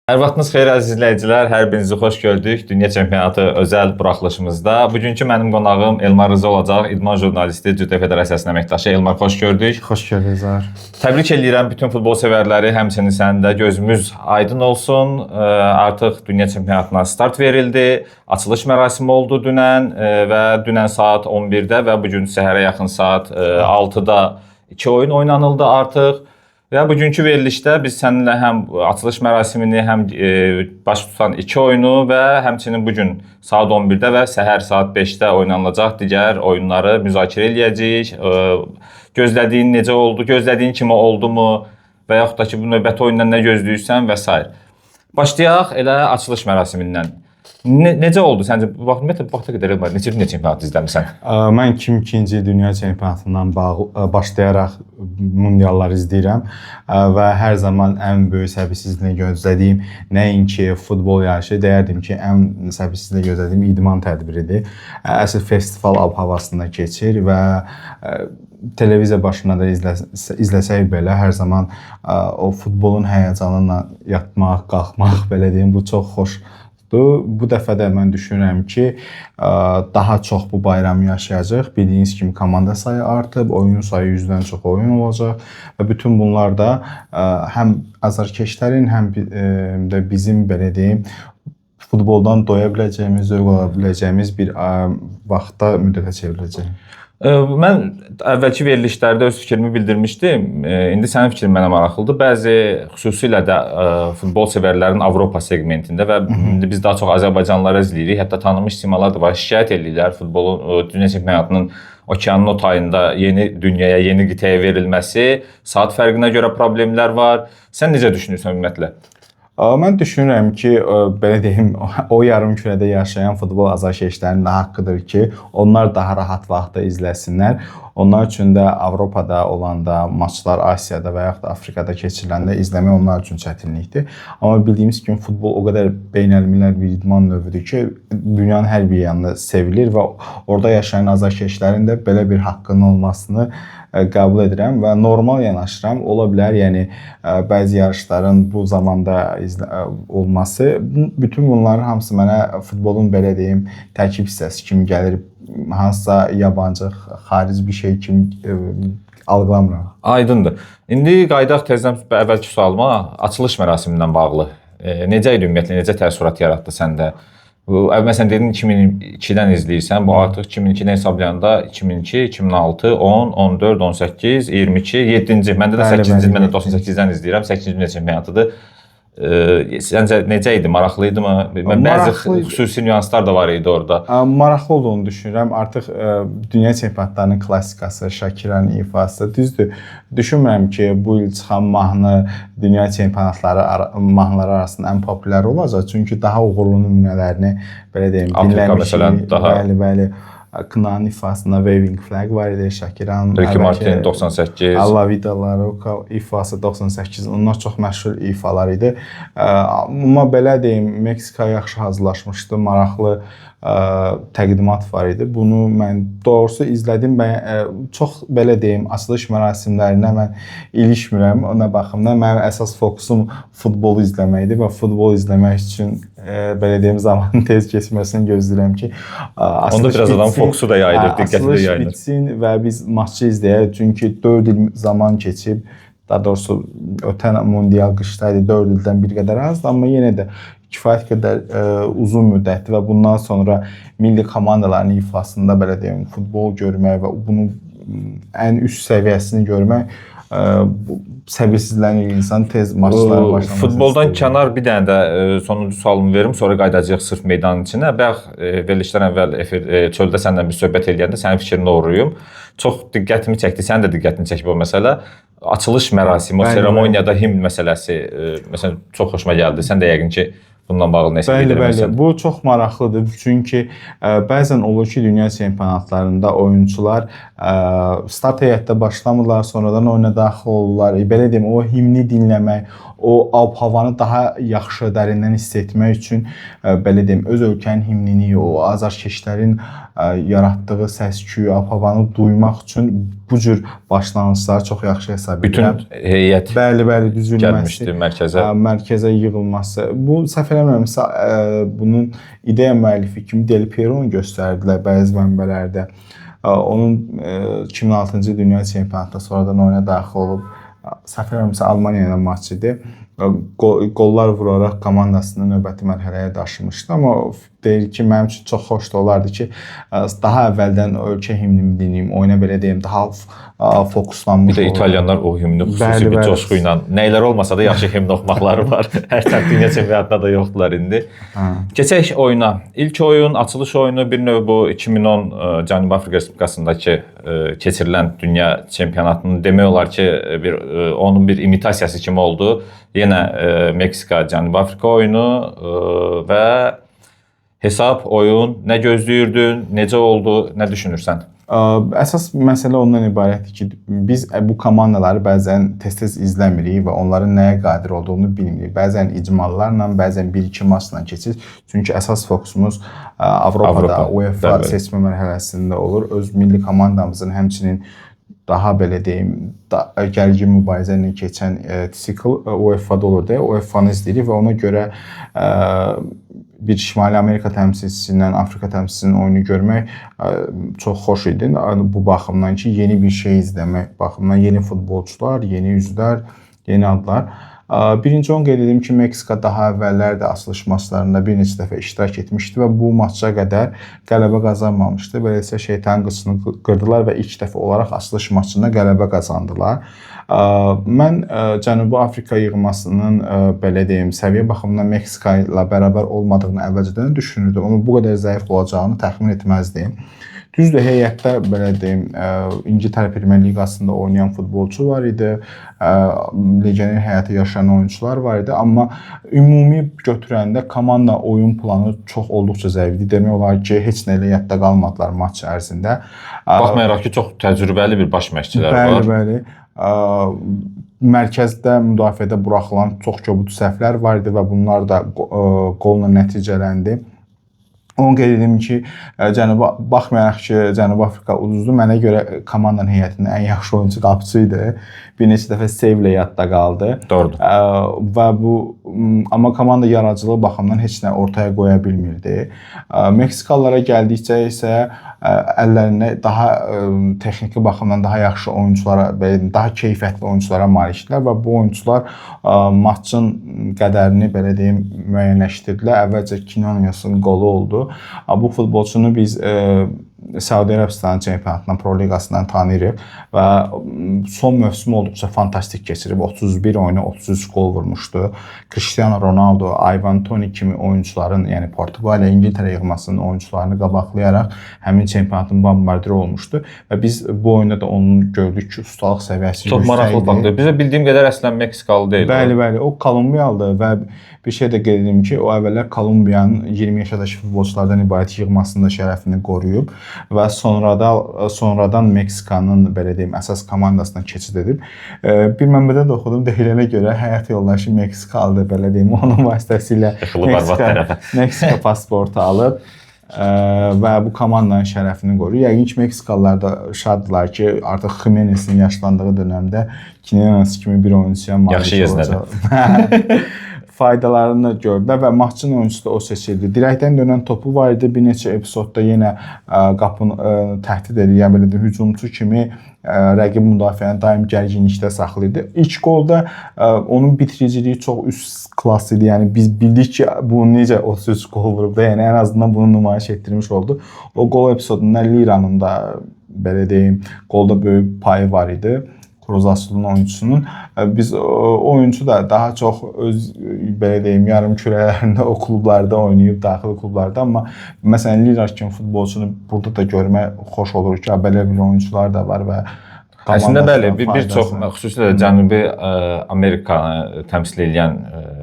Hər vaxtınız xeyir, əziz izləyicilər. Hər birinizi xoş gördük. Dünya çempionatı özəl buraxılışımızda. Bugünkü mənim qonağım Elmar Rıza olacaq. İdman jurnalisti, Cüdo Federasiyasının əməkdaşı. Elmar, xoş gördük. Xoş gördük, Zahir. Təbrik eləyirəm bütün futbol sevərləri, həmçinin sənin də gözümüz aydın olsun. Artıq dünya çempionatına start verildi. Açılış mərasimi oldu dünən və dünən saat 11-də və bu gün səhərə yaxın saat 6-da iki oyun oynanıldı artıq. Və bugünkü verilişdə biz səninlə həm açılış mərasimini, həm baş tutan iki oyunu və həmçinin bu gün saat 11-də və səhər saat 5-də oynanılacaq digər oyunları müzakirə eləyəcəyik. Gözlədiyin necə oldu, gözlədiyin kimi oldumu və yaxud da ki, bu növbəti oyundan nə gözləyirsən və s. Başlayaq elə açılış mərasimindən. Necə oldu səncə? Bu vaxt, ümumiyyətlə, bu vaxta qədər, Elmar, neçə dünya çempionatı izləmisən? Mən 2002-ci il dünya çempionatından bağlı başlayaraq mundialları izləyirəm və hər zaman ən böyük səbirsizliklə gözlədiyim nəinki futbol yarışı, deyərdim ki, ən səbirsizliklə gözlədiyim idman tədbiridir. Əsl festival ab-havasında keçir və televiziya başında da izləsək belə hər zaman o futbolun həyəcanı ilə yatmaq, qalxmaq, belə deyim, bu çox xoş. Bu dəfə də mən düşünürəm ki, daha çox bu bayramı yaşayacağıq. Bildiyiniz kimi komanda sayı artıb, oyun sayı 100-dən çox oyun olacaq və bütün bunlar da həm azarkeşlərin, həm də bizim, belə deyim, futboldan doya biləcəyimiz, zövq ala biləcəyimiz bir vaxta, müddətə çevriləcək. Mən əvvəlki verilişlərdə öz fikrimi bildirmişdim. İndi sənin fikrin mənə maraqlıdır. Bəzi, xüsusilə də futbol sevərlərin Avropa segmentində və indi biz daha çox azərbaycanlıları izləyirik. Hətta tanınmış simalar da var. Şikayət eləyirlər futbolun dünya çempionatının okeanın o tayında yeni dünyaya, yeni qitəyə verilməsi, saat fərqinə görə problemlər var. Sən necə düşünürsən ümumiyyətlə? Mən düşünürəm ki, belə deyim, o yarım kürədə yaşayan futbol azarkeşlərinin də haqqıdır ki, onlar daha rahat vaxtda izləsinlər. Onlar üçün də Avropada olanda maçlar Asiyada və yaxud da Afrikada keçiriləndə izləmək onlar üçün çətinlikdir. Amma bildiyimiz kimi futbol o qədər beynəlmiləl bir idman növüdür ki, dünyanın hər bir yanında sevilir və orada yaşayan azarkeşlərin də belə bir haqqının olmasını qəbul edirəm və normal yanaşıram. Ola bilər, yəni bəzi yarışların bu zamanda olması, bütün bunların hamısı mənə futbolun, belə deyim, tərkib hissəsi kimi gəlir. Hansısa yabancı, xarici bir şey kimi algılamıram. Aydındır. İndi qayıdaq tezdən əvvəlki sualıma, açılış mərasimindən bağlı. Necə idi ümumiyyətlə, necə təəssürat yaratdı səndə? Bu, məsələn, dedin 2002-dən izləyirsən, bu artıq 2002-dən hesablayanda 2002, 2006, 10, 14, 18, 22, 7-ci. Məndə də 8-ci, mən də 98-dən izləyirəm, 8-ci dünya çempionatıdır. Səncə necə idi? Maraqlı idi mı? Bəzi xüsusi nüanslar da var idi orada. Maraqlı olduğunu düşünürəm. Artıq dünya çempionatlarının klassikası, Şakiranın ifası. Düzdür, düşünmürəm ki, bu il çıxan mahnı dünya çempionatları mahnıları arasında ən populyar olacaq. Çünki daha uğurlu nümunələrini, belə deyim, dinləmişik. Məsələn, daha. Bəli, bəli. Kınanın ifasında Waving Flag var idi, Şakiranın Ricky Martin 98, La Vida La Roca ifası 98, onlar çox məşhur ifalar idi. Amma belə deyim, Meksika yaxşı hazırlaşmışdı, maraqlı təqdimat var idi. Bunu mən doğrusu izlədim. Mən çox, belə deyim, açılış mərasimlərinə mən ilişmirəm ona baxımdan. Mənim əsas fokusum futbolu izləməkdir və futbol izləmək üçün, belə deyim, zamanın tez keçməsini gözləyirəm ki, onda biraz adam fokusu da yayılır, diqqəti də yayılır. Bitsin və biz maçı izləyək. Çünki 4 il zaman keçib, daha doğrusu ötən mundial qışdaydı, 4 ildən bir qədər azdır, amma yenə də kifayət qədər uzun müddətdir və bundan sonra milli komandaların ifasında, belə deyim, futbol görmək və bunun ən üst səviyyəsini görmək səbirsizlənir insan, tez maçların başlamasını. Futboldan kənar bir dənə də sonuncu sualımı verim, sonra qayıdacağıq sırf meydanın içinə. Bayaq verilişdən əvvəl efir, çöldə səndən bir söhbət eləyəndə sənin fikrini oğruyum. Çox diqqətimi çəkdi, sənin də diqqətini çəkib o məsələ. Açılış mərasimi, o seremoniyada himn məsələsi, məsələn, çox xoşuma gəldi. Sən də yəqin ki, Bununla bağlı nəsə Bəli, bəli. Bu çox maraqlıdır. Çünki bəzən olur ki, dünya çempionatlarında oyunçular start heyətdə başlamırlar, sonradan oyuna daxil olurlar. Belə deyim, o himni dinləmək, o ab-havanı daha yaxşı dərindən hiss etmək üçün belə deyim, öz ölkənin himnini, o azarkeşlərin yaratdığı səs-küyü, ab-havanı duymaq üçün bu cür başlanğıcları çox yaxşı hesab edirəm. Bütün heyət bəli, bəli, düzülməsi, gəlmişdi mərkəzə. Mərkəzə yığılması. Bu səhv eləmirəmsə, bunun ideya müəllifi kimi Del Piero'nu göstərdilər bəzi mənbələrdə. Onun 2006-cı dünya çempionatında sonradan oyuna daxil olub, səhv eləmirəmsə Almaniya ilə maç idi. Qollar vuraraq komandasını növbəti mərhələyə daşımışdı. Amma deyir ki, mənim üçün çox xoş da olardı ki, daha əvvəldən ölkə himnimi dinləyim, oyuna belə deyim, daha fokuslanmış. Bir də İtalyanlar o himni xüsusi bəli, bir bəli. coşqu ilə, nəylər olmasa da yaxşı himn oxumaqları var. Hər tərəf dünya çempionatında da yoxdular indi. Hə. Keçək oyuna. İlk oyun, açılış oyunu bir növ bu 2010 Cənubi Afrika Respublikasındakı keçirilən dünya çempionatının demək olar ki, bir onun bir imitasiyası kimi oldu. Yenə Meksika Cənubi Afrika oyunu və hesab, oyun, nə gözləyirdin, necə oldu, nə düşünürsən? Əsas məsələ ondan ibarətdir ki, biz bu komandaları bəzən tez-tez izləmirik və onların nəyə qadir olduğunu bilmirik. Bəzən icmallarla, bəzən 1-2 maçla keçir. Çünki əsas fokusumuz Avropada UEFA seçmə mərhələsində olur. Öz milli komandamızın həmçinin daha belə deyim, gərgin mübarizə ilə keçən sikl UEFA-da olur deyə UEFA-nı izləyirik və ona görə bir Şimali Amerika təmsilçisindən Afrika təmsilçisinin oyunu görmək çox xoş idi. Bu baxımdan ki, yeni bir şey izləmək baxımından yeni futbolçular, yeni üzlər, yeni adlar. Birinci onu qeyd edim ki, Meksika daha əvvəllər də açılış maçlarında bir neçə dəfə iştirak etmişdi və bu maça qədər qələbə qazanmamışdı. Beləliklə şeytanın qıçını qırdılar və ilk dəfə olaraq açılış maçında qələbə qazandılar. Mən Cənubi Afrika yığmasının belə deyim, səviyyə baxımından Meksika ilə bərabər olmadığını əvvəlcədən düşünürdüm, amma bu qədər zəif olacağını təxmin etməzdim. Düzdür, heyətdə belə deyim, İngiltərə Premyer Liqasında oynayan futbolçu var idi, legioner həyatı yaşayan oyunçular var idi, amma ümumi götürəndə komanda oyun planı çox olduqca zəif idi. Demək olar ki, heç nə elə yadda qalmadılar maç ərzində. Baxmayaraq ki, çox təcrübəli bir baş məşqçilər var. Bəli, bəli. Mərkəzdə müdafiədə buraxılan çox kobud səhvlər var idi və bunlar da qolla nəticələndi. Onu qeyd edim ki, baxmayaraq ki, Cənubi Afrika uduzdu, mənə görə komandanın heyətinin ən yaxşı oyunçu qapıcı idi. Bir neçə dəfə save-lə yadda qaldı. Doğrudur. Və bu, amma komanda yaradıcılığı baxımından heç nə ortaya qoya bilmirdi. Meksikalılara gəldikcə isə əllərində daha texniki baxımdan daha yaxşı oyunçulara, daha keyfiyyətli oyunçulara malikdilər və bu oyunçular maçın qədərini belə deyim müəyyənləşdirdilər. Əvvəlcə Quinones'un qolu oldu. Bu futbolçunu biz Səudiyyə Ərəbistanı çempionatından, Pro Liqasından tanıyırıq və son mövsüm olduqca fantastik keçirib. 31 oyuna 33 qol vurmuşdu. Cristiano Ronaldo, Ivan Toney kimi oyunçuların, yəni Portuqaliya, İngiltərə yığmasının oyunçularını qabaqlayaraq həmin çempionatın bombardiri olmuşdu və biz bu oyunda da onun gördük ki, ustalıq səviyyəsi çox maraqlı faktdır. Bizə bildiyim qədər əslən Meksikalı deyil. Bəli, bəli, o Kolumbiyalıdır və bir şey də qeyd edim ki, o əvvəllər Kolumbiyanın 20 yaşındakı futbolçulardan ibarət yığmasının da şərəfini qoruyub və sonradan Meksikanın belə deyim, əsas komandasına keçid edib. Bir mənbədə də oxudum, deyilənə görə həyat yoldaşı Meksikalıdır, belə deyim, onun vasitəsilə Meksika pasportu alıb və bu komandanın şərəfini qoruyur. Yəqin ki, Meksikalılar da şaddılar ki, artıq Ximenezin yaşlandığı dönəmdə Quinones kimi bir oyunçuya malik olacaq. Faydalarını gördülər və maçın oyunçusu da o seçildi. Dirəkdən dönən topu var idi. Bir neçə epizodda yenə qapını təhdid edir. Yəni belə deyim, hücumçu kimi rəqib müdafiəni daim gərginlikdə saxlayırdı. İlk qolda onun bitiriciliyi çox üst klas idi. Yəni biz bildik ki, bu necə 33 qol vurub da, yəni ən azından bunu nümayiş etdirmiş oldu. O qol epizodunda Liranın da belə deyim, qolda böyük payı var idi. Cruz Azul'un oyuncusunun. Biz o oyuncu da daha çox öz belə deyim, yarım kürələrində o klublarda oynayıb, daxili klublarda, amma məsələn Lira kimi futbolçunu burada da görmək xoş olur ki, belə bir oyunçular da var və Əslində bəli, bir çox xüsusilə də Cənubi Amerikanı təmsil edən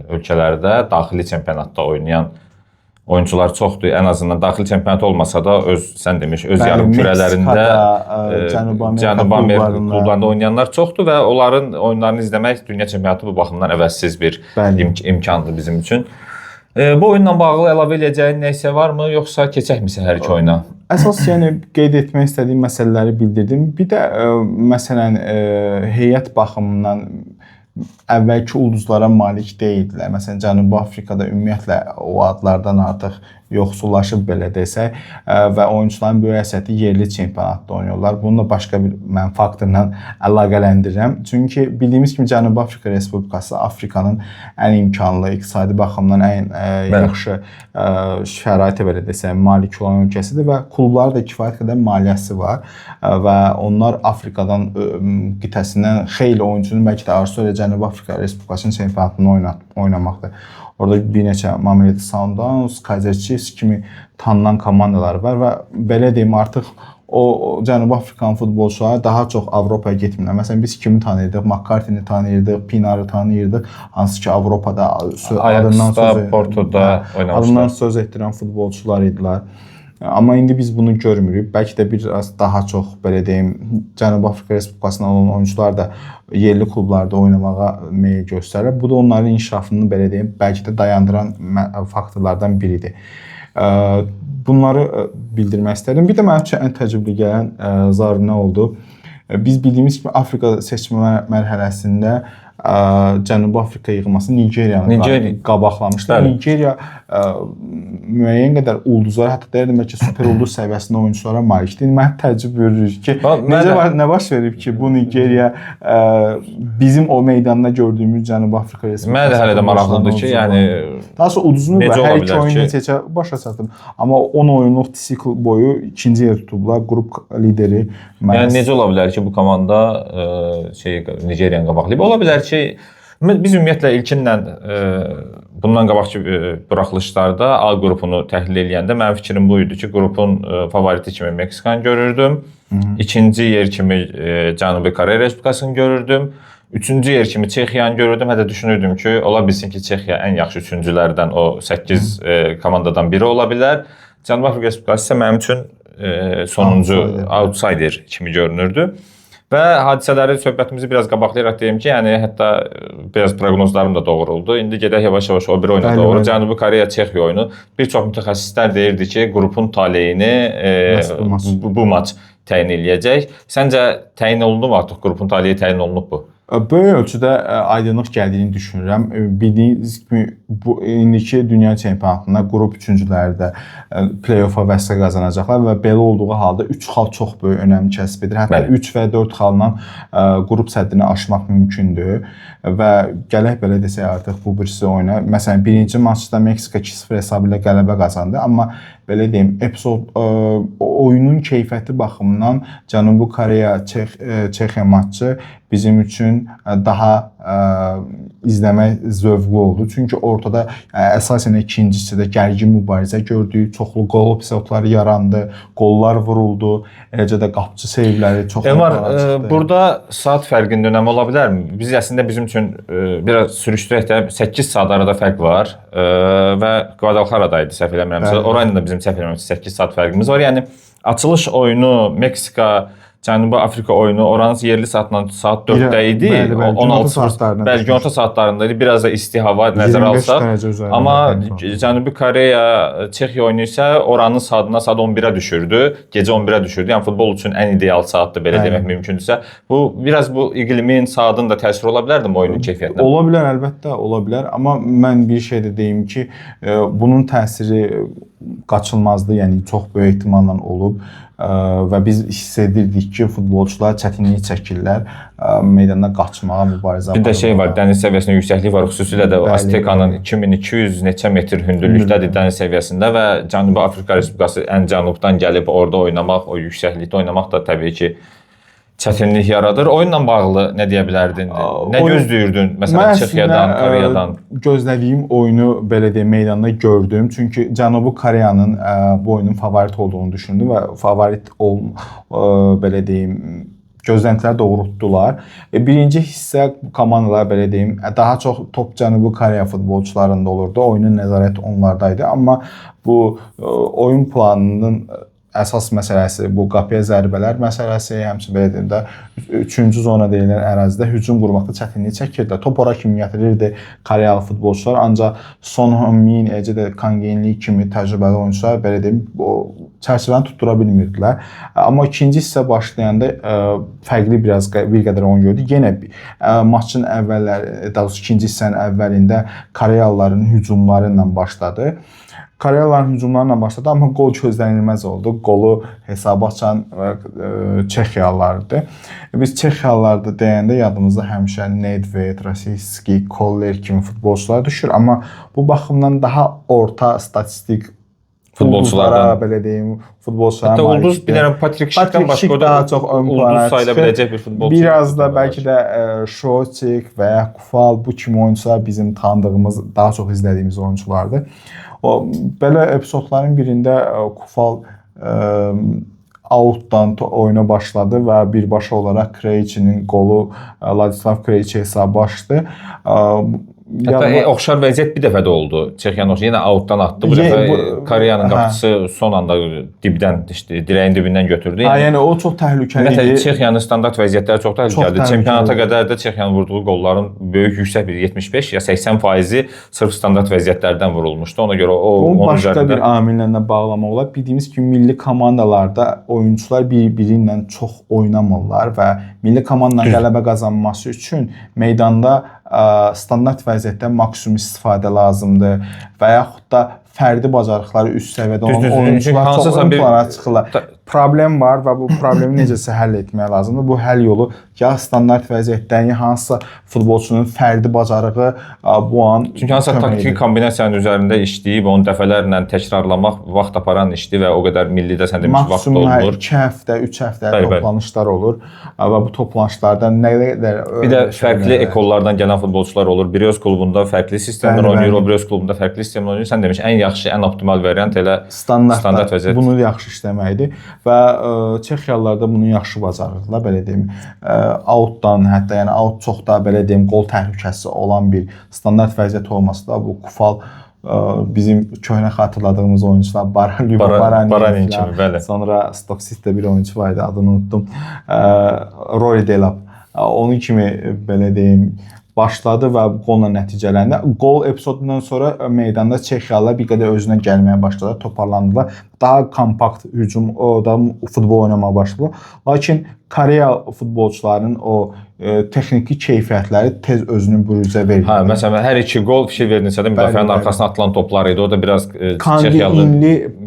ölkələrdə daxili çempionatda oynayan oyunçular çoxdur. Ən azından daxili çempionat olmasa da öz sən demiş, öz yarımkürələrində Cənubi Amerika klublarında oynayanlar çoxdur və onların oyunlarını izləmək dünya çempionatı bu baxımdan əvəzsiz bir imkandır bizim üçün. Bu oyunla bağlı əlavə eləyəcəyin nəsə varmı, yoxsa keçəkmi hər iki oyuna? Əsas yəni qeyd etmək istədiyim məsələləri bildirdim. Bir də məsələn heyət baxımından əvvəlki ulduzlara malik deyildilər. Məsələn, Cənubi Afrikada ümumiyyətlə o adlardan artıq yoxsullaşıb belə desək və oyunçuların böyük əksəriyyəti yerli çempionatda oynayırlar. Bunu da başqa bir mən faktorla əlaqələndirirəm. Çünki bildiyimiz kimi Cənubi Afrika Respublikası Afrikanın ən imkanlı, iqtisadi baxımdan ən yaxşı şəraitə belə desək malik olan ölkəsidir və klubların da kifayət qədər maliyyəsi var və onlar Afrikadan qitəsindən xeyli oyuncunun bəlkə də arzusu elə Cənubi Afrika Respublikasının çempionatını oynamaqdır. Orada bir neçə Mamelodi Sundowns, Kaizer Chiefs kimi tanınan komandalar var və belə deyim artıq o Cənubi Afrikanın futbolçuları daha çox Avropaya getmirlər. Məsələn biz kimi tanıyırdıq? McCarthy-ni tanıyırdıq, Pinarı tanıyırdıq. Hansı ki Avropada adından söz Portoda oynamışlar. Adından söz etdirən futbolçular idilər. Amma indi biz bunu görmürük. Bəlkə də biraz daha çox belə deyim, Cənubi Afrika Respublikasından olan oyunçular da yerli klublarda oynamağa meyil göstərir. Bu da onların inkişafını belə deyim, bəlkə də dayandıran faktorlardan biridir. Bunları bildirmək istərdim. Bir də mənim üçün ən təəccüblü gələn zar nə oldu? Biz bildiyimiz kimi Afrika seçmə mərhələsində Cənubi Afrika yığması Nigeriyanı qabaqlamışdı. Nigeriya müəyyən qədər ulduzlara, hətta deyərdim bəlkə super ulduz səviyyəsində oyunçulara malikdir. İndi mən təəccüb verir ki, necə var, nə baş verib ki, bu Nigeriya bizim o meydanda gördüyümüz Cənubi Afrika Respublikası. Mənə də hələ də maraqlıdır ki, yəni daha sonra uduzunu və hər iki oyun neçə başa çatdım. Amma 10 oyunluq sikl boyu ikinci yer tutublar, qrup lideri. Yəni necə ola bilər ki, bu komanda Nigeriyanı qabaqlayıb? Ola bilər ki, biz ümumiyyətlə ilkinlə bundan qabaqki buraxılışlarda A qrupunu təhlil eləyəndə mənim fikrim bu idi ki, qrupun favoriti kimi Meksikanı görürdüm. İkinci yer kimi Cənubi Koreya Respublikasını görürdüm. Üçüncü yer kimi Çexiyanı görürdüm. Hətta düşünürdüm ki, ola bilsin ki, Çexiya ən yaxşı üçüncülərdən, o 8 komandadan biri ola bilər. Cənubi Afrika Respublikası isə mənim üçün sonuncu outsider kimi görünürdü. Və hadisələri, söhbətimizi biraz qabaqlayaraq deyim ki, yəni hətta biraz proqnozlarım da doğru oldu. İndi gedək yavaş-yavaş o bir oyuna doğru. Cənubi Koreya Çexiya oyunu. Bir çox mütəxəssislər deyirdi ki, qrupun taleyini bu maç təyin eləyəcək. Səncə təyin olundu mu artıq? Qrupun taleyi təyin olunub bu? Böyük ölçüdə aydınlıq gəldiyini düşünürəm. Bildiyiniz kimi bu indiki dünya çempionatında qrup üçüncüləri də play-offa vəsiqə qazanacaqlar və belə olduğu halda 3 xal çox böyük önəm kəsb edir. Hətta 3 və 4 xalla qrup səddini aşmaq mümkündür və gələk belə desək artıq bu birisi oyuna. Məsələn, birinci maçda Meksika 2-0 hesabı ilə qələbə qazandı, amma belə deyim, epizod oyunun keyfiyyəti baxımından Cənubi Koreya Çexiya maçı bizim üçün daha izləmək zövqlü oldu. Çünki ortada əsasən ikinci hissədə gərgin mübarizə gördük, çoxlu qol epizodları yarandı, qollar vuruldu, eləcə də qapıcı seyvləri çox Elmar, burada saat fərqinin önəmi ola bilərmi? Biz əslində bizim üçün biraz sürüşdürək də 8 saat arada fərq var və Guadalajara idi səhv eləmirəmsə. Orayla da bizim səhv eləmirəmsə 8 saat fərqimiz var. Yəni açılış oyunu Meksika Cənubi Afrika oyunu oranın yerli saatla saat 4-də idi. 16 saatlarında. Bəli, günorta saatlarında idi. Biraz da isti hava nəzərə alsaq. Amma Cənubi Koreya Çexiya oyunu isə oranın saatına saat 11-ə düşürdü. Gecə 11-ə düşürdü. Yəni futbol üçün ən ideal saatdır belə demək mümkündürsə. Bu biraz bu iqlimin, saatın da təsiri ola bilərdimi oyunun keyfiyyətinə? Ola bilər, əlbəttə ola bilər. Amma mən bir şey də deyim ki, bunun təsiri qaçılmazdır. Yəni çox böyük ehtimalla olub və biz hiss edirdik ki, futbolçular çətinlik çəkirlər meydanda qaçmağa, mübarizə aparmağa. Bir də şey var, dəniz səviyyəsində yüksəklik var, xüsusilə də Aztekanın 2200 neçə metr hündürlükdədir dəniz səviyyəsində və Cənubi Afrika Respublikası ən cənubdan gəlib orada oynamaq, o yüksəklikdə oynamaq da təbii ki çətinlik yaradır. Oyunla bağlı nə deyə bilərdin? Nə gözləyirdin? Məsələn, Çexiyadan, Koreyadan. Gözlədiyim oyunu belə deyim, meydanda gördüm. Çünki Cənubi Koreyanın bu oyunun favorit olduğunu düşündüm və favorit belə deyim, gözləntilər doğrultdular. Birinci hissə komandalar belə deyim, daha çox top Cənubi Koreya futbolçularında olurdu. Oyunun nəzarəti onlardaydı. Amma bu oyun planının əsas məsələsi bu qapıya zərbələr məsələsi, həmçinin belə deyim də 3-cü zona deyilən ərazidə hücum qurmaqda çətinlik çəkirdilər. Top ora kimi gətirirdi Koreyalı futbolçular, ancaq Son Heung-min, eləcə də Kang In-lee kimi təcrübəli oyunçular belə deyim, o çərçivəni tutdura bilmirdilər. Amma ikinci hissə başlayanda fərqli biraz bir qədər oyun gördük. Yenə maçın əvvəlləri, daha doğrusu ikinci hissənin əvvəlində Koreyalıların hücumları ilə başladı. Koreyalıların hücumları ilə başladı, amma qol gözlənilməz oldu. Qolu hesaba açan Çexiyalılardı. Biz Çexiyalılarda deyəndə yadımızda həmişə Nedved, Rosicky, Koller kimi futbolçular düşür, amma bu baxımdan daha orta statistik futbolçulardan, belə deyim, futbolçulara hətta ulduz bir dənə Patrik Şikdən başqa daha çox ön plana ulduz sayıla biləcək bir futbolçu. Biraz da bəlkə də Şoçik və ya Kufal, bu kimi oyunçular bizim tanıdığımız, daha çox izlədiyimiz oyunçulardır. O belə epizodların birində Kufal outdan oyuna başladı və birbaşa olaraq Krejci'nin qolu Ladislav Krejci hesabı açdı. Hətta oxşar vəziyyət bir dəfə də oldu. Çexiyanın yenə outdan atdı. Bu dəfə Koreyanın qapıçısı son anda dibdən, işte dirəyin dibindən götürdü. Yəni o çox təhlükəli idi. Çexiyanın standart vəziyyətləri çox təhlükəlidir. Çempionata qədər də Çexiyanın vurduğu qolların böyük, yüksək bir 75 ya 80%-i sırf standart vəziyyətlərdən vurulmuşdu. Ona görə o onun başqa üzərində bir amillə də bağlamaq olar. Bildiyimiz kimi milli komandalarda oyunçular bir-biri ilə çox oynamırlar və milli komandanın qələbə qazanması üçün meydanda standart vəziyyətdə maksimum istifadə lazımdır və yaxud da fərdi bacarıqları üst səviyyədə olan oyunçular çox ön plana çıxırlar. Problem var və bu problemi necəsə həll etmək lazımdır. Bu həll yolu ya standart vəziyyətdən, ya hansısa futbolçunun fərdi bacarığı bu an. Çünki hansısa taktiki kombinasiyanın üzərində işləyib onu dəfələrlə təkrarlamaq vaxt aparan işdir və o qədər millidə sən demiş vaxt olmur. Maksimum 2 həftə, 3 həftə toplanışlar olur və bu toplanışlarda nə qədər bir də fərqli ekollardan gələn futbolçular olur. Biri öz klubunda fərqli sistemlə oynayır, o biri öz klubunda fərqli sistemlə oynayır. Sən demiş ən yaxşı, ən optimal variant elə standart vəziyyət. Bunu yaxşı işləməkdir və Çexiyalılar da bunu yaxşı bacarırdılar, belə deyim. Outdan, hətta yəni out çox da belə deyim, qol təhlükəsi olan bir standart vəziyyət olması da bu Kufal bizim köhnə xatırladığımız oyunçular Baranin kimi, bəli. Sonra Stoke City-də bir oyunçu var idi, adını unutdum. Rory Delap. Onun kimi belə deyim, başladı və qolla nəticələndi. Qol epizodundan sonra meydanda Çexiyalılar bir qədər özünə gəlməyə başladılar, toparlandılar. Daha kompakt hücum, o da futbol oynamağa başladılar. Lakin Koreya futbolçularının o texniki keyfiyyətləri tez özünü büruzə verdi. Hə, məsələn, hər iki qol fikir verdinsə də müdafiənin arxasına atılan toplar idi. O da biraz Çexiyalı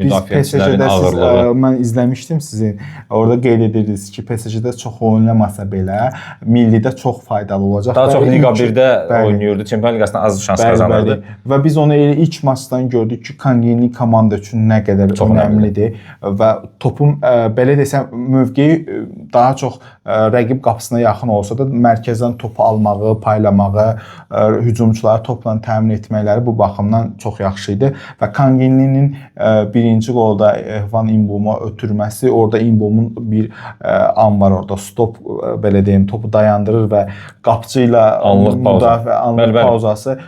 müdafiəçilərin ağırlığı. Mən izləmişdim sizin. Orada qeyd edirdiniz ki, PSG-də çox oynamasa belə millidə çox faydalı olacaq. Daha çox Liqa 1-də oynayırdı. Çempion Liqasında az şans qazanırdı. Bəli. Və biz onu elə ilk maçdan gördük ki, Kang In-lee komanda üçün nə qədər önəmlidir və topun belə desəm mövqeyi daha çox rəqib qapısına yaxın olsa da mərkəzdən topu almağı, paylamağı, hücumçuları topla təmin etməkləri bu baxımdan çox yaxşı idi. Və Kang In-lee'nin birinci qolda Van Inboma ötürməsi, orada Inbomun bir an var orada, stop belə deyim, topu dayandırır və qapıcı ilə anlıq müdafiə, anlıq pauzası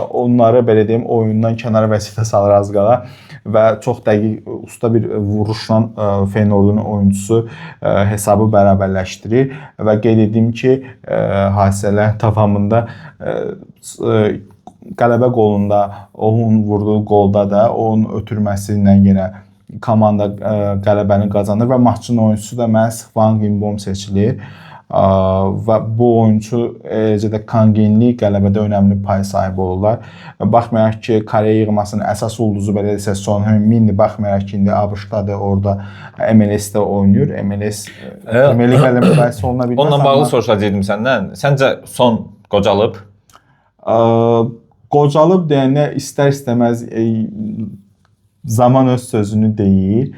onları belə deyim, oyundan kənara vəziyyətə salır az qala və çox dəqiq usta bir vuruşla Feyenoordun oyunçusu hesabı bərabərləşdirir və qeyd edim ki, hadisələrin davamında qələbə qolunda onun vurduğu qolda da onun ötürməsi ilə yenə komanda qələbəni qazanır və maçın oyunçusu da məhz Hwang In-beom seçilir. Və bu oyunçu eləcə də Kang In-lee qələbədə önəmli pay sahibi olurlar. Baxmayaraq ki, Koreya yığmasının əsas ulduzu belə desək Son Heung-mindir, baxmayaraq ki, indi ABŞ-dadır, orada MLS-də oynayır. MLS Premier Liqə ilə müqayisə oluna bilməz. Onunla bağlı soruşacaqdım səndən. Səncə Son qocalıb? Qocalıb deyəndə istər-istəməz zaman öz sözünü deyir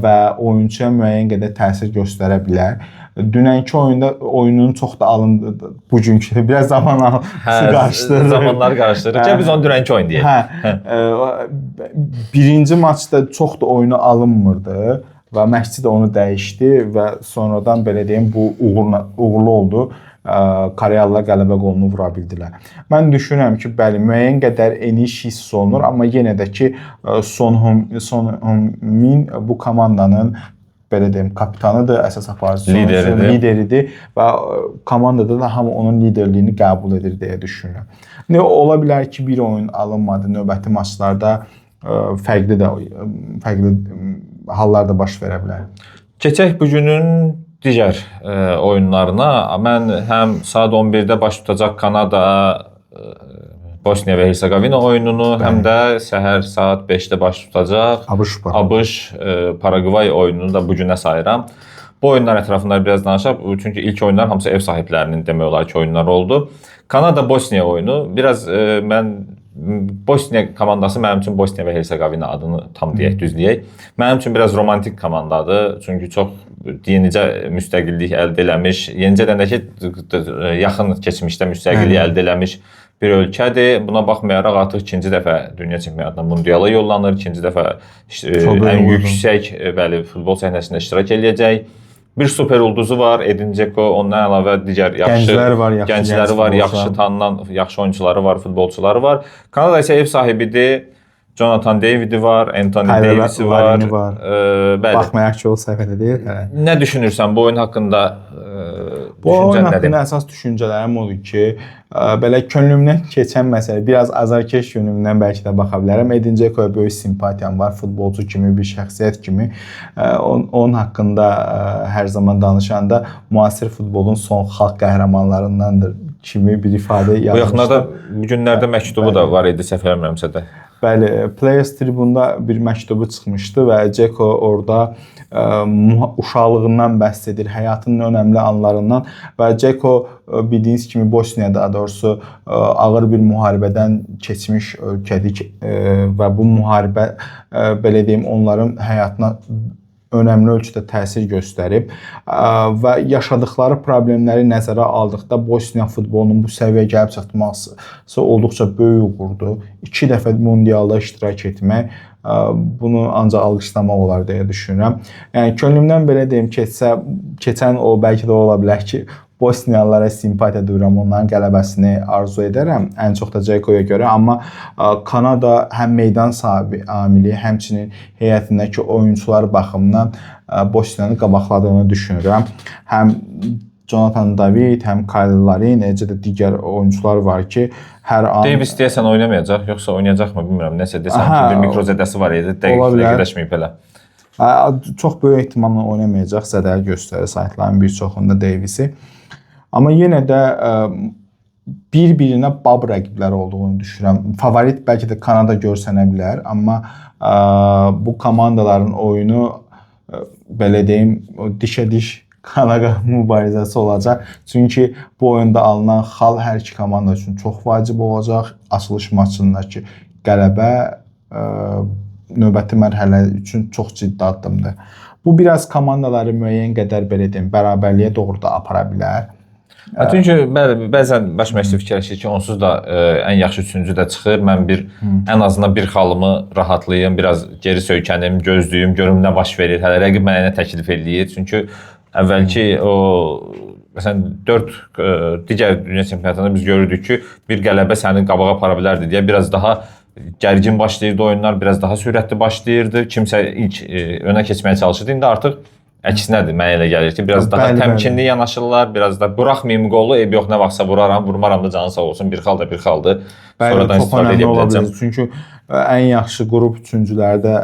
və oyunçuya müəyyən qədər təsir göstərə bilər. Dünənki oyunda oyunun çox da alındı. Bugünkü biraz zaman qarışdırır. Zamanlar qarışdırır. Gəl biz onu dünənki oyun deyək. Hə. Birinci maçda çox da oyunu alınmırdı Və məşqçi də onu dəyişdi və sonradan belə deyim bu uğurlu oldu. Koreyalılar qələbə qolunu vura bildilər. Mən düşünürəm ki, bəli, müəyyən qədər eniş hiss olunur, amma yenə də ki Son Heung-min bu komandanın belə deyim, kapitanıdır, əsas aparıcısı, lideridir və komandada da hamı onun liderliyini qəbul edir deyə düşünürəm. Nə ola bilər ki, bir oyun alınmadı, növbəti maçlarda fərqli hallar da baş verə bilər. Keçək bugünün digər oyunlarına. Mən həm saat 11-də baş tutacaq Kanada, Bosniya və Hersegovina oyununu, həm də səhər saat 5-də baş tutacaq ABŞ Paragvay oyununu da bugünə sayıram. Bu oyunlar ətrafında biraz danışaq. Çünki ilk oyunlar hamısı ev sahiblərinin demək olar ki, oyunları oldu. Kanada Bosniya oyunu biraz mən Bosniya komandası mənim üçün Bosniya və Hersegovina adını tam deyək, düz deyək. Mənim üçün biraz romantik komandadır. Çünki çox yenicə müstəqillik əldə eləmiş, yenicə deyəndə ki, yaxın keçmişdə müstəqillik əldə eləmiş bir ölkədir. Buna baxmayaraq artıq ikinci dəfə dünya çempionatına mundiala yollanır. İkinci dəfə ən yüksək bəli futbol səhnəsində iştirak eləyəcək. Bir super ulduzu var, Edin Dzeko, ondan əlavə digər yaxşı gəncləri var, yaxşı tanınan, yaxşı oyunçuları var, futbolçuları var. Kanada isə ev sahibidir. Jonathan David'i var, Anthony Davis'i var. Bəli. Baxmayaraq ki, o səhvədə deyil. Hə. Nə düşünürsən bu oyun haqqında? Bu oyun haqqında əsas düşüncələrim odur ki, belə könlümdən keçən məsələ, biraz azarkeş yönümdən bəlkə də baxa bilərəm. Edin Dzekoya böyük simpatiyam var, futbolçu kimi, bir şəxsiyyət kimi. Onun haqqında hər zaman danışanda müasir futbolun son xalq qəhrəmanlarındandır kimi bir ifadə yazmışdım. Bu yaxınlarda bu günlərdə məktubu da var idi, səhv eləmirəmsə də. Bəli, Players Tribune-da bir məktubu çıxmışdı və Dzeko orada uşaqlığından bəhs edir, həyatının önəmli anlarından və Dzeko bildiyiniz kimi Bosniyada, daha doğrusu ağır bir müharibədən keçmiş ölkədir və bu müharibə belə deyim onların həyatına önəmli ölçüdə təsir göstərib və yaşadıkları problemləri nəzərə aldıqda Bosniya futbolunun bu səviyyəyə gəlib çatması olduqca böyük uğurdur. 2 dəfə mundialda iştirak etmək, bunu ancaq alqışlamaq olar deyə düşünürəm. Yəni könlümdən belə deyim, keçən o bəlkə də ola bilər ki, Bosniyalılara simpatiya duyuram, onların qələbəsini arzu edərəm, ən çox da Dzekoya görə, amma Kanada həm meydan sahibi amili, həmçinin heyətindəki oyunçular baxımından Bosniyanı qabaqladığını düşünürəm. Həm Jonathan David, həm Kyle Larin, eləcə də digər oyunçular var ki, hər an Davis deyəsən oynamayacaq, yoxsa oynayacaqmı bilmirəm. Nəsə desən ki, bir mikrozədəsi var idi, dəqiqləşməyib elə. Çox böyük ehtimalla oynamayacaq, zədəli göstərir saytların bir çoxunda Davisi. Amma yenə də bir-birinə bab rəqiblər olduğunu düşünürəm. Favorit bəlkə də Kanada görsənə bilər, amma bu komandaların oyunu belə deyim, dişə-diş qanaqa mübarizəsi olacaq. Çünki bu oyunda alınan xal hər iki komanda üçün çox vacib olacaq. Açılış maçındakı qələbə növbəti mərhələ üçün çox ciddi addımdır. Bu biraz komandaları müəyyən qədər belə deyim, bərabərliyə doğru da apara bilər. Çünki bəzən baş məşqçi fikirləşir ki, onsuz da ən yaxşı üçüncü də çıxır. Mən bir ən azından bir xalımı rahatlayım, biraz geri söykənim, gözləyim, görüm nə baş verir. Hələ rəqib mənə nə təklif eləyir. Çünki əvvəlki o məsələn 4 digər dünya çempionatında biz görürdük ki, bir qələbə səni qabağa apara bilərdi deyə biraz daha gərgin başlayırdı oyunlar, biraz daha sürətli başlayırdı. Kimsə ilk önə keçməyə çalışırdı. İndi artıq əksinədir, mənə elə gəlir ki, biraz daha təmkinli yanaşırlar, biraz da buraxmayım qolu, eybi yox, nə vaxtsa vuraram, vurmaram da canı sağ olsun, bir xal da bir xaldır. Sonradan istifadə edə biləcəm. Çünki ən yaxşı qrup üçüncülərdə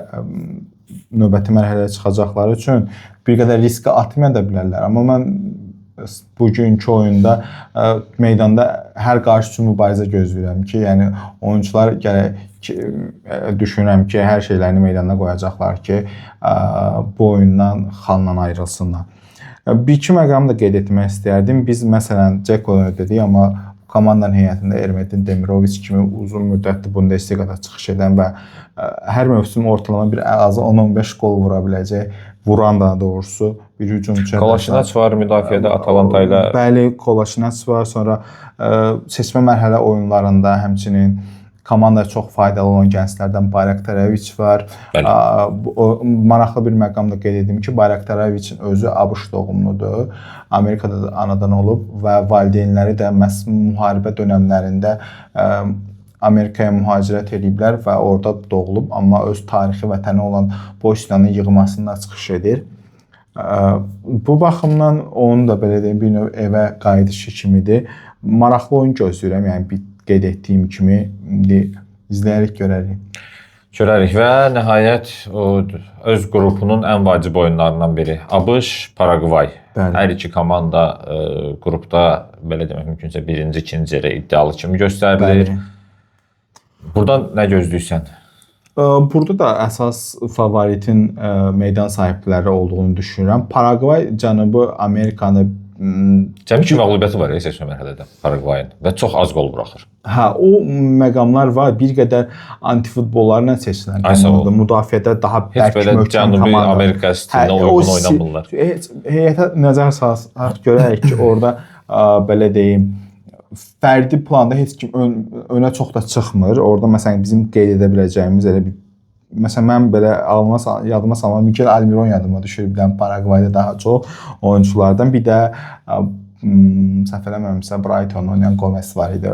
növbəti mərhələyə çıxacaqları üçün bir qədər riskə atmaya da bilərlər. Amma mən bugünkü oyunda meydanda hər qarşı üçün mübarizə gözləyirəm ki, yəni oyunçular gərək düşünürəm ki, hər şeylərini meydanda qoyacaqlar ki, bu oyundan xalla ayrılsınlar. Bir iki məqam da qeyd etmək istəyərdim. Biz məsələn Dzekonu dedik, amma komandanın heyətində Ermedin Demiroviç kimi uzun müddətli Bundesliqada çıxış edən və hər mövsüm ortalama bir azı 10-15 qol vura biləcək, vuran da doğrusu bir hücumçu. Kolaşinac var müdafiədə Atalanta ilə. Bəli, Kolaşinac var. Sonra seçmə mərhələ oyunlarında həmçinin Komandaya çox faydalı olan gənclərdən Bayraktareviç var. O, maraqlı bir məqam da qeyd edim ki, Bayraktareviçin özü ABŞ doğumludur. Amerikada da anadan olub və valideynləri də məhz müharibə dönəmlərində Amerikaya mühacirət ediblər və orada doğulub, amma öz tarixi vətəni olan Bosniyanın yığmasında çıxış edir. Bu baxımdan onun da belə deyim, bir növ evə qayıdışı kimidir. Maraqlı oyun gözləyirəm. Yəni bir qeyd etdiyim kimi indi izləyərək görərik. Görərik və nəhayət o öz qrupunun ən vacib oyunlarından biri ABŞ, Paraqvay. Bəli. Hər iki komanda qrupda belə demək mümkünsə birinci, ikinci yerə iddialı kimi göstərilir. Bəli. Buradan nə gözləyirsən? Burada da əsas favoritin meydan sahibləri olduğunu düşünürəm. Paraqvay Cənubi Amerikanı Cəmi 2 məğlubiyyəti var seçmə mərhələdə Paraqvayın və çox az qol buraxır. Hə, o məqamlar var. Bir qədər antifutbollarla seçilən komandadır. Müdafiədə daha Heç bərk, belə möhkəm Cənubi komanda. Amerika stilinə o uyğun oynamırlar. Heç heyətə nəzər salsaq görərik ki, orada belə deyim, fərdi planda heç kim önə çox da çıxmır. Orada məsələn bizim qeyd edə biləcəyimiz elə bir məsələn mən belə ağlıma yadıma salma Miguel Almiron yadıma düşür bir dənə Paraqvayda daha çox oyunçulardan. Bir də səhv eləmirəmsə Brighton oynayan Gomez var idi.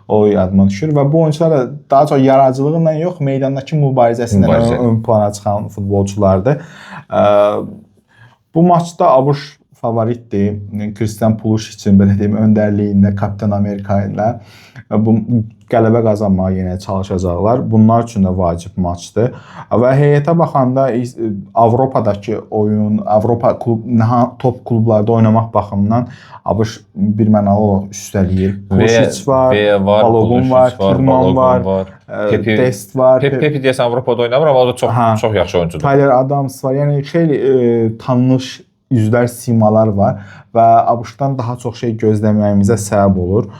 O yadıma düşür və bu oyunçular da daha çox yaradıcılığı ilə yox, meydandakı mübarizəsi ilə ön plana çıxan futbolçulardır. Bu maçda ABŞ favoritdir. Christian Pulisic belə deyim, öndərliyində Kaptan Amerika ilə bu qələbə qazanmağa yenə çalışacaqlar. Bunlar üçün də vacib maçdır. Və heyətə baxanda Avropadakı oyun, Avropa klub top klublarda oynamaq baxımından ABŞ bir mənalı olaraq üstələyir. Pulisic var, Balogun var, Tillman var, Pepi, Dest var. Pepi deyəsən Avropada oynamır, amma o da çox yaxşı oyuncudur. Tyler Adams var. Yəni xeyli tanınmış yüzlər, simalar var və ABŞ-dan daha çox şey gözləməyimizə səbəb olur.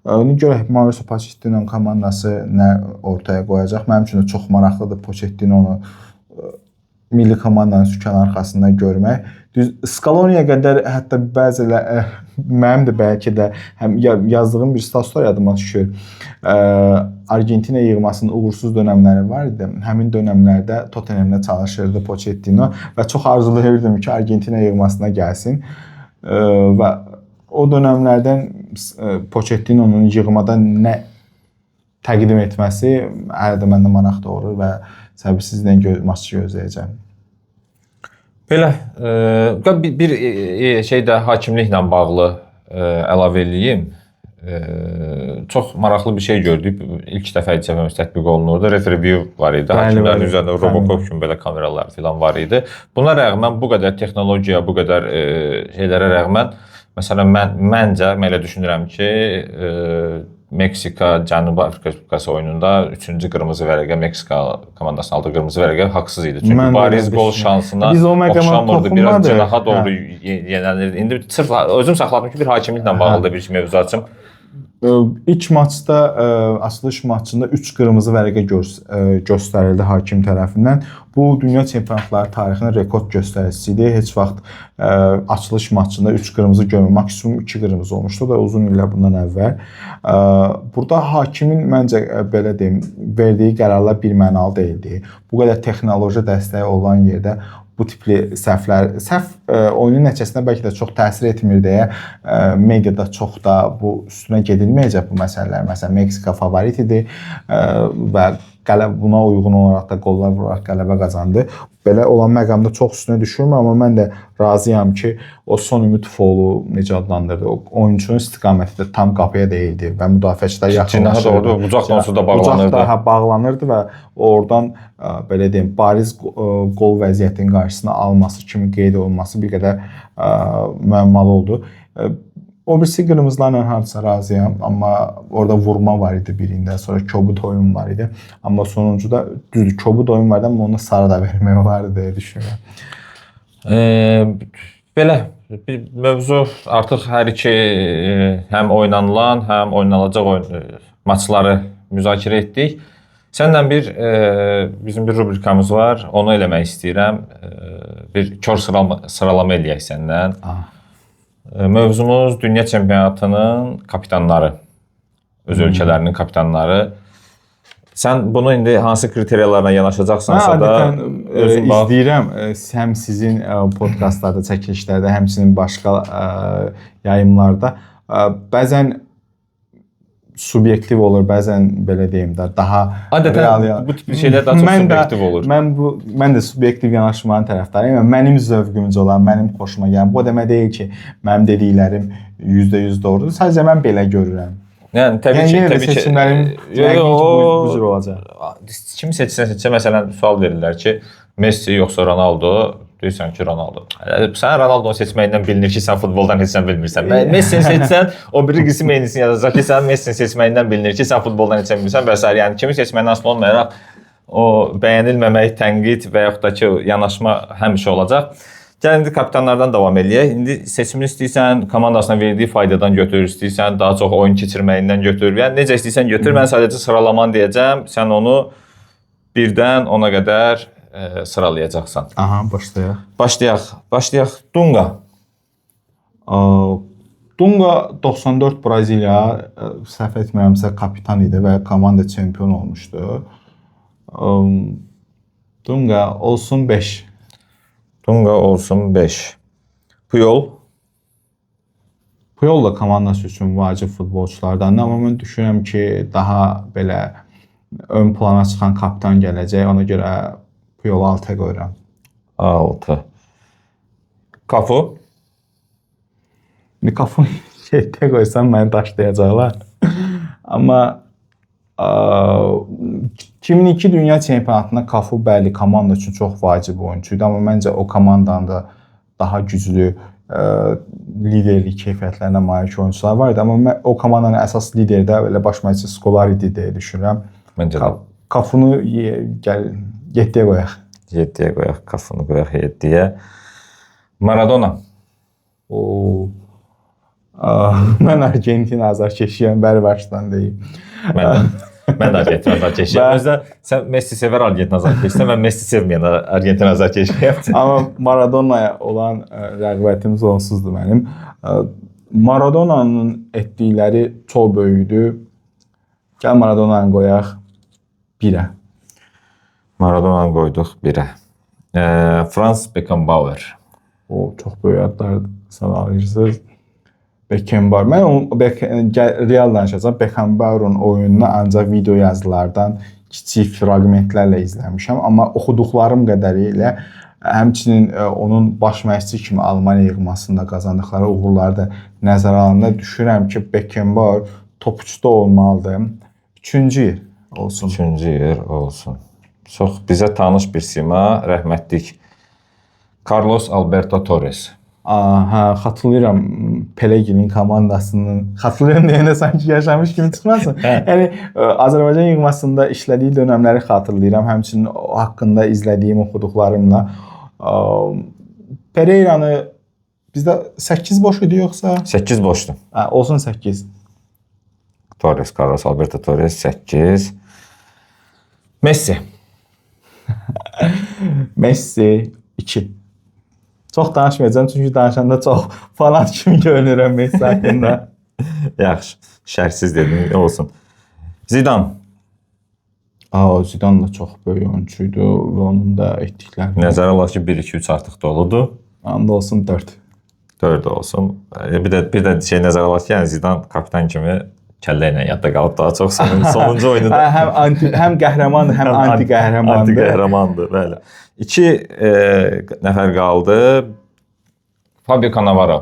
Ona görə Mauricio Pochettino komandası nə ortaya qoyacaq? Mənim üçün də çox maraqlıdır Pochettino-nu milli komandanın sükan arxasında görmək. Düz Scaloni'yə qədər hətta bəzilə mənim də bəlkə də həm yazdığım bir statuslar yadıma düşür. Argentina yığmasının uğursuz dönəmləri var idi. Həmin dönəmlərdə Tottenhamdə çalışırdı Pochettino və çox arzulayırdım ki, Argentina yığmasına gəlsin. Və o dönəmlərdən Pochettino'nun yığmada nə təqdim etməsi hələ də məndə maraq doğurur və səbirsizliklə maçı gözləyəcəm. Belə, bir şey də hakimliklə bağlı əlavə eləyim. Çox maraqlı bir şey gördük. İlk dəfə idi tətbiq olunurdu. Referee view var idi. Hakimlərin üzərində Robocop kimi belə kameralar filan var idi. Buna rəğmən bu qədər texnologiya, bu qədər şeylərə rəğmən məsələn məncə mən elə düşünürəm ki, Meksika Cənubi Afrika Respublikası oyununda 3-cü qırmızı vərəqə Meksika komandasının aldığı qırmızı vərəqə haqsız idi. Çünki bariz qol şansına oxşamırdı, biraz cinaha doğru yönəlirdi. İndi sırf özüm saxladım ki, bir hakimliklə bağlı da bir mövzu açım. İlk maçda, açılış maçında 3 qırmızı vərəqə göstərildi hakim tərəfindən. Bu dünya çempionatları tarixinin rekord göstəricisi idi. Heç vaxt açılış maçında 3 qırmızı görmür. Maksimum 2 qırmızı olmuşdu da uzun illər bundan əvvəl. Burada hakimin məncə belə deyim, verdiyi qərarlar bir mənalı deyildi. Bu qədər texnoloji dəstəyi olan yerdə bu tipli səhvlər, səhv oyunun nəticəsinə bəlkə də çox təsir etmir deyə mediada çox da bu üstünə gedilməyəcək bu məsələlər. Məsələn, Meksika favorit idi və buna uyğun olaraq da qollar vuraraq qələbə qazandı. Belə olan məqamda çox üstünə düşürmür, amma mən də razıyam ki, o son ümid folu necə adlandırdı, o oyunçunun istiqaməti də tam qapıya deyildi və müdafiəçilər yaxınlaşırdı. Doğru, bucaqla onsuz da bağlanırdı. Bucaq daha bağlanırdı və oradan belə deyim, bariz qol vəziyyətinin qarşısını alması kimi qeyd olunması bir qədər müəmmalı oldu. O birisi qırmızılarla hardasa razıyam, amma orada vurma var idi birində, sonra kobud oyun var idi. Amma sonuncuda düzdür, kobud oyun var idi, amma ona sarı da vermək olardı deyə düşünürəm. Belə bir mövzu artıq hər iki həm oynanılan, həm oynanılacaq maçları müzakirə etdik. Səninlə bir bizim bir rubrikamız var, onu eləmək istəyirəm. Bir kör sıralama eləyək səndən. Mövzumuz dünya çempionatının kapitanları, öz ölkələrinin kapitanları. Sən bunu indi hansı kriteriyalarla yanaşacaqsansa da adətən izləyirəm həm sizin podkastlarda, çəkilişlərdə, həmçinin başqa yayımlarda. Bəzən subyektiv olur, bəzən belə deyim də daha adətən real, bu tip şeylər daha çox subyektiv olur. Mən də subyektiv yanaşmanın tərəfdarıyam. Yəni mənim zövqümcə olan, mənim xoşuma gələn. Bu o demək deyil ki, mənim dediklərim 100% doğrudur. Sadəcə mən belə görürəm. Yəni təbii ki, təbii ki seçimlərim yəqin ki bu cür olacaq. Kimi seçsən seçsə, məsələn, sual verirlər ki, Messi yoxsa Ronaldo? Deyirsən ki, Ronaldo. Sən Ronaldonu seçməyindən bilinir ki, sən futboldan heç nə bilmirsən. Messini seçsən, o biri qism eynisini yazacaq ki, sən Messini seçməyindən bilinir ki, sən futboldan heç nə bilmirsən və s. Yəni kimi seçməyindən asılı olmayaraq o bəyənilməmək, tənqid və yaxud da ki, yanaşma həmişə olacaq. Gəl indi kapitanlardan davam eləyək. İndi seçimini istəyirsən, komandasına verdiyi faydadan götür, istəyirsən daha çox oyun keçirməyindən götür. Yəni necə istəyirsən götür. Mən sadəcə sıralamanı deyəcəm. Sən onu 1-dən 10-a qədər sıralayacaqsan. Aha, başlayaq. Başlayaq. Dunga. Dunga 94 Braziliya, səhv etmirəmsə kapitan idi və komanda çempion olmuşdu. Dunga olsun 5. Dunga olsun 5. Puyol. Puyol da komandası üçün vacib futbolçulardandır, amma mən düşünürəm ki, daha belə ön plana çıxan kapitan gələcək. Ona görə Puyolu 6-ya qoyuram. 6. Cafu. Cafu 7-yə qoysam məni daşlayacaqlar. Amma 2002 Dünya Çempionatında Cafu bəli komanda üçün çox vacib oyunçu idi, amma məncə o komandanın da daha güclü liderlik keyfiyyətlərinə malik oyunçular var idi. Amma mən, o komandanın əsas lideri də elə baş məşqçi Scolari idi deyə düşünürəm. Məncə də. Cafunu gəl 7-yə qoyaq. 7-yə qoyaq, Cafunu qoyaq 7-yə. Maradona. O mən Argentina azarkeşiyəm, bəri başdan deyim. Mən də Argentina azarkeşiyəm. Özdə sən Messi sevər Argentina azarkeşisən, mən Messi sevməyən Argentina azarkeşiyəm. Amma Maradonaya olan rəğbətim sonsuzdur mənim. Maradonanın etdikləri çox böyükdü. Gəl Maradonanı qoyaq 1-ə. Maradonanı qoyduq 1-ə. Franz Beckenbauer. O çox böyük adlar sadalayırsınız. Beckenbauer. Mən o real danışacağam. Beckenbauer'un oyununu ancaq video yazılardan kiçik fraqmentlərlə izləmişəm, amma oxuduqlarım qədəri ilə həmçinin onun baş məşqçi kimi Almaniya yığmasında qazandıqları uğurları da nəzərə alanda düşünürəm ki, Beckenbauer top 3-də olmalıdır. 3-cü yer olsun. 3-cü yer olsun. Çox bizə tanış bir sima, rəhmətlik Carlos Alberto Torres. Hə, xatırlayıram Peleginin komandasının. Xatırlayıram deyəndə sanki yaşamış kimi çıxmasın. Yəni Azərbaycan yığmasında işlədiyi dönəmləri xatırlayıram. Həmçinin o haqqında izlədiyim, oxuduqlarımla. Pereiranı bizdə 8 boş idi yoxsa? 8 boşdu. Hə, olsun 8. Torres, Carlos Alberto Torres 8. Messi. Messi 2. Çox danışmayacağam, çünki danışanda çox fanat kimi görünürəm Messi haqqında. Yaxşı, şərhsiz dedim, olsun. Zidane. Zidane da çox böyük oyunçu idi və onun da etdikləri. Nəzərə alaq ki, 1 2 3 artıq doludur. Onda olsun 4. 4 olsun. Bir də şey nəzərə alaq ki, yəni Zidane kapitan kimi kəllə ilə yadda qalıb daha çox sonuncu oyunu da. Həm qəhrəmandır, həm anti-qəhrəmandır. Anti-qəhrəmandır, bəli. 2 nəfər qaldı. Fabio Cannavaro.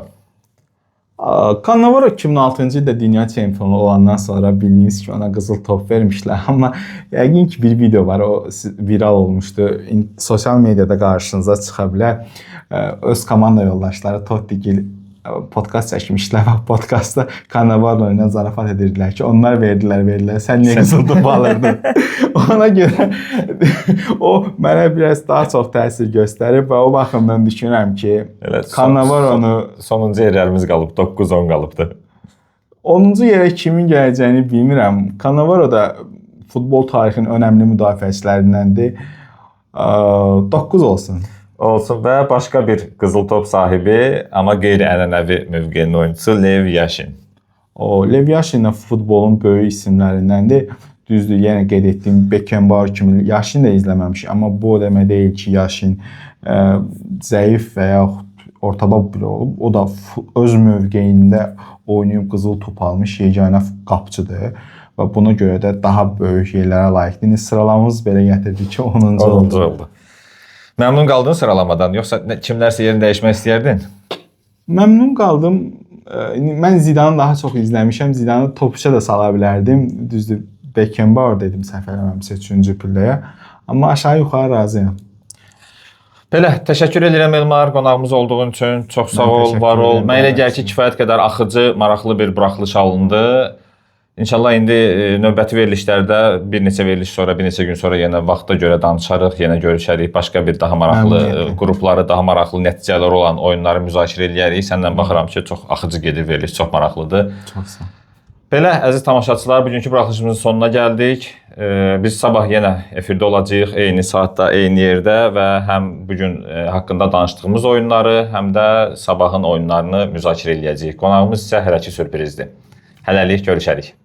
Cannavaro 2006-cı ildə dünya çempionu olandan sonra bildiyiniz ki, ona qızıl top vermişlər. Amma yəqin ki, bir video var, o viral olmuşdu. Sosial mediada qarşınıza çıxa bilər. Öz komanda yoldaşları Totti Gil podkast çəkmişlər və podkastda Cannavaro ilə zarafat edirdilər ki, onlar verdilər. Sən niyə qızıl topu alırdın? Ona görə o mənə biraz daha çox təsir göstərib və o baxımdan düşünürəm ki, Cannavaro'nu sonuncu yerlərimiz qalıb, 9-10 qalıbdı. 10-cu yerə kimin gələcəyini bilmirəm. Cannavaro da futbol tarixinin önəmli müdafiəçilərindəndir. 9 olsun. Olsun və başqa bir qızıl top sahibi, amma qeyri-ənənəvi mövqenin oyunçusu Lev Yashin. O Lev Yashin də futbolun böyük isimlərindəndir. Düzdür, yenə qeyd etdiyim Beckenbauer kimi Yashin də izləməmişik, amma bu o demək deyil ki, Yashin zəif və yaxud ortabab biri olub. O da öz mövqeyində oynayıb qızıl top almış yeganə qapıçıdır və buna görə də daha böyük yerlərə layiqdir. İndi sıralamamız belə gətirdi ki, 10-cu oldu. Oldu. Məmnun qaldın sıralamadan, yoxsa kimlərsə yerini dəyişmək istəyərdin? Məmnun qaldım. Mən Zidanı daha çox izləmişəm. Zidanı topça da sala bilərdim. Düzdür, Beckenbauer dedim səhv eləmirəmsə 3-cü pilləyə. Amma aşağı-yuxarı razıyam. Belə, təşəkkür edirəm Elmar qonağımız olduğun üçün. Çox sağ ol, var ol. Mənə elə gəlir ki, kifayət qədər axıcı, maraqlı bir buraxılış alındı. İnşallah indi növbəti verilişlərdə bir neçə veriliş sonra, bir neçə gün sonra yenə vaxta görə danışarıq, yenə görüşərik. Başqa bir daha maraqlı qrupları, daha maraqlı nəticələri olan oyunları müzakirə eləyərik. Səndən baxıram ki, çox axıcı gedir veriliş, çox maraqlıdır. Çox sağ ol. Belə, əziz tamaşaçılar, bugünkü buraxılışımızın sonuna gəldik. Biz sabah yenə efirdə olacağıq, eyni saatda, eyni yerdə və həm bu gün haqqında danışdığımız oyunları, həm də sabahın oyunlarını müzakirə eləyəcəyik. Qonağımız isə hələ ki sürprizdir. Hələlik görüşərik.